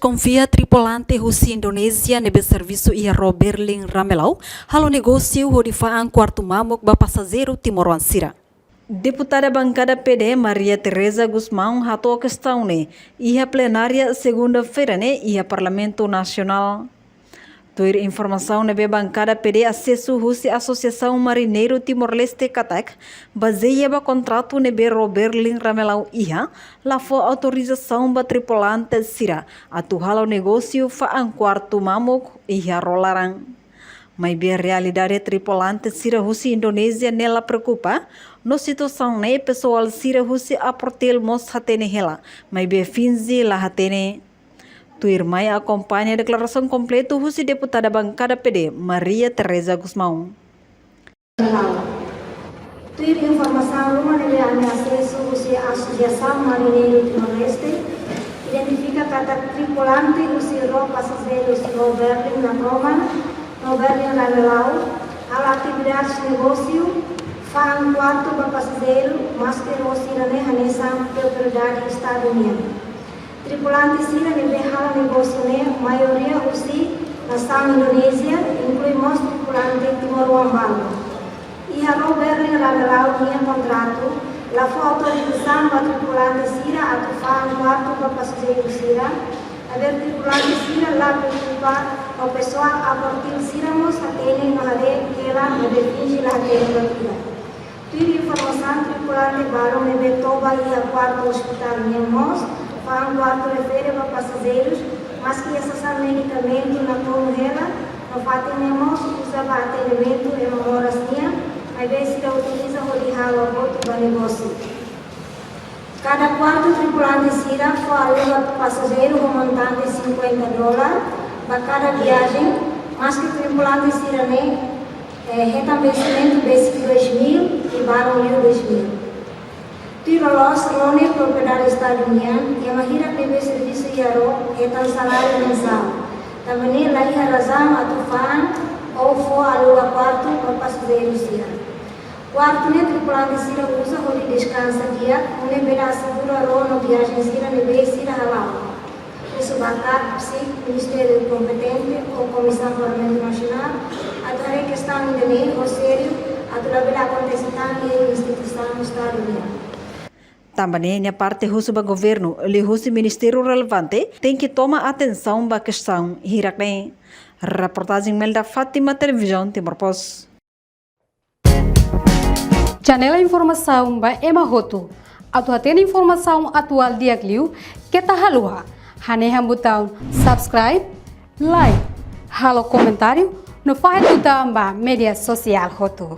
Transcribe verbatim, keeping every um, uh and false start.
Konfia tripulante husi Indonézia ne'ebé servisu iha ró Berlin Ramelau halo negósiu hodi fa'an kuartu mamuk ba pasajeiru timoroan sira. Deputada bankada P D Maria Teresa Gusmão hato'o kestaun ne'e iha plenária segunda-feira ne'e iha Parlamentu Nasionál. Tuir informasaun ne'ebé bankada P D asesu husi Asosiasaun Marineiru Timor-Leste katak, bazeia ba kontratu ne'ebé ró Berlin Ramelau iha, la fó autorizasaun ba tripulante sira atu halo negósiu fa'an kuartu mamuk iha ró laran. Maibé realidade tripulante sira husi Indonézia ne'e la preokupa no situasaun ne'e, pesoál sira husi Aportil mós hatene hela, maibé finje la hatene. Tuirmai akompaña deklarasaun kompletu husi deputada bankada P D Maria Teresa Gusmão. Tuir informasaun ruma ne'ebé ami asesu husi Asosiasaun Marineiru Timor-Leste, identifika katak tripulante husi ró pasajeiru ró Berlin Naproman no Berlin Ramelau halo atividade negósiu fa'an kuartu ba pasajeiru, maske ró sira-ne'e hanesan propriedade Estadu nian. Tripulante sira ne'ebé halo negósiu ne'e maioria husi nasaun Indonézia, inklui mós tripulante timoroan balu. Iha ró Berlin Ramelau nia kontratu, la fó autorizasaun ba tripulante sira atu fa'an kuartu ba pasajeiru sira. Maibé tripulante sira la preokupa no pesoál Aportil sira mós hatene no haree hela, maibé finje la hatene buat ida. Tuir informasaun, tripulante balu ne'ebé toba iha kuartu ospitál nian mós fa'an kuartu refere ba pasajeirus, maske iha sasán medikamentu natonu hela, no fatin ne'e mós uza ba atendimentu ema moras nian, maibé sira utiliza hodi halo abortu ba negósiu. Kada kuartu tripulante sira fó aluga pasajeiru ho montante cinquenta dólar ba kada viajen, maske tripulante sira-ne'e eh, hetan vensimentu besik dois mil i balun liu dois mil. Tuir loloos, ró ne'e propriedade Estadu nian, ema hirak ne'ebé servisu iha ró hetan saláriu mensál. Tanba ne'e la iha razaun atu fa'an ou fó aluga kuartu ba pasajeiru sira. Kuartu ne'e tripulante sira uza hodi deskansa di'ak, nune'e bele asegura ró no viajen sira ne'ebé sira hala'o. Husu ba KAK, PSIK, ministériu kompetente ou Komisaun Parlamentu Nasionál atu haree kestaun ida-ne'e ho sériu, atu labele akontese tan iha instituisaun Estadu nian. Tanba ne'e nia parte husu ba governu, liuhusi ministériu relevante, tenke toma atensaun ba kestaun hirak-ne'e. Reportajen Melda Fátima, Televizaun Timor Post. Janela informasaun ba ema hotu. Atu hatene informasaun atuál di'ak liu, keta haluha hanehan butaun subscribe, like, halo komentáriu, no fahe tutan ba média sosiál hotu.